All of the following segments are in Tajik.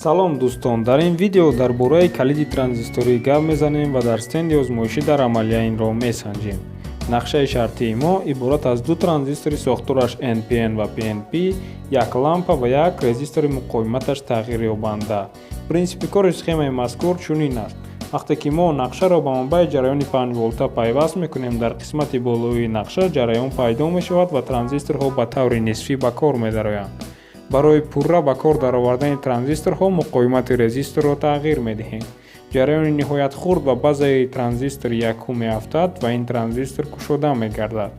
Салом, дӯстон! Дар ин видео дар бораи калиди транзисторӣ гап мезанем ва дар стенди озмоишӣ дар амалия инро месанҷем. Нақшаи шартии мо иборат аз ду транзистори сохтораш NPN ва PNP, як лампа ва як резистори муқовиматаш тағйирёбанда. Принсипи кори схемаи мазкур чунин аст: вақте ки мо нақшаро ба манбаи ҷараёни 5 волта пайваст мекунем, дар қисмати болоии нақша ҷараён пайдо мешавад ва транзисторҳо ба таври нисфӣ ба кор медароянд. Барои пурра ба кор даровардани транзисторҳо муқовимати резисторро тағйир медиҳем. Ҷараёни ниҳоят хурд ба базаи транзистори якум меафтад ва ин транзистор кушода мегардад.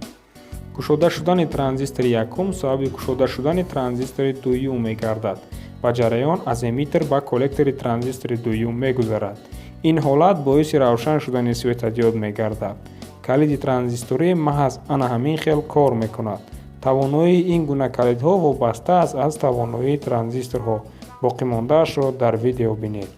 Кушода шудани транзистори якум сабаби кушода шудани транзистори дуюм мегардад ва ҷараён аз эмиттер ба коллектори транзистори дуюм мегузарад. Ин ҳолат боиси равшан шудани светодиод мегардад. Калиди транзисторӣ маҳз ана ҳамин хел кор мекунад. Тавоноии ин гуна калидҳо вобаста аст аз тавоноии транзисторҳо. Боқимондаашро дар видео бинед.